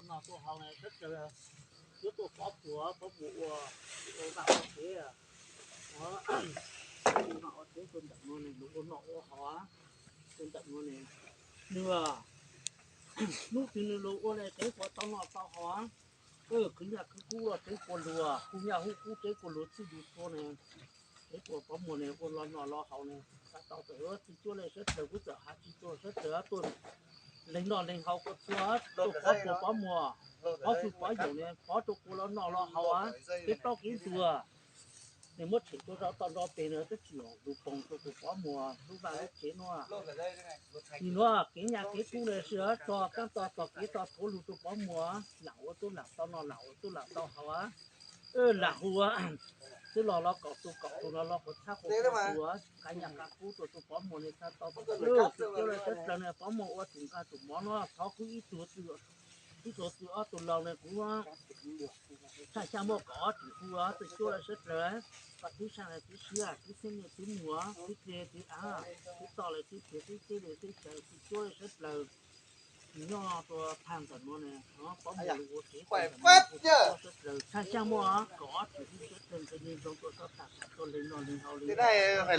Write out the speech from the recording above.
No tuaj haus ne sab taw, tuaj pov puas pov puas ua, ua vaj ua tsev, ua vaj ua tsev tuaj ntawm no ne, luag ua noj ua haus, tuaj ntawm no ne, nws hnub twg nws luag ua ne tsev puas tau noj tau haus, khwv nyaj khwv kub los tsev puas luag, hu nyaj hu kub tsev puas luag txij lug txhua ne, tsev puas pov muag ne ua los noj los haus ne, xav tau txawm txi cuab le sab taw kuv txawm has txi cuab sab taw tuaj leej noj leej haus koj txhua, tuaj pov puas pov muag, pov hwj pov yoos ne pov rau kuv los noj los haus, kev plaub kev ntuag. Nws muab tshem rau zov toj nrov peg no twb tsis yog lug poog rau tus pov muag lub vaj lub tsev no. Nim no kev nyaj kev kub ne sib tso kab tog tog kev tog thuav lug rau pov muag, lam ua tub lam tau noj lam ua tub lam tau haus. Lam hu xwb los los kaum tus kaum tus no los qhuav txhab qhuav tua, qab nyaj qab kub rau tus pov muag ne txhab tau. Txi cuab le sab taw ne pov muag ua tus nqaj tus mov no thov kuv ib tug txwj, ib tug txwj ob tug laus ne kuv tshaj xya muaj kaum ob tug hu txi cuab le sab taw, koj tib sab le tib siab tib xeeb le tib muag tib ple tib av, tib toj le tib pliag tib teb le tib chaw txi cuab le sab taw. Nws nyob rau thaj ntawm no ne, pov muag lug ua tsev, sab taw tshaj xya muaj kaum ob tug tib sab taw nqe li ntsoov rau sab tag kom tuaj leej noj leej haus li.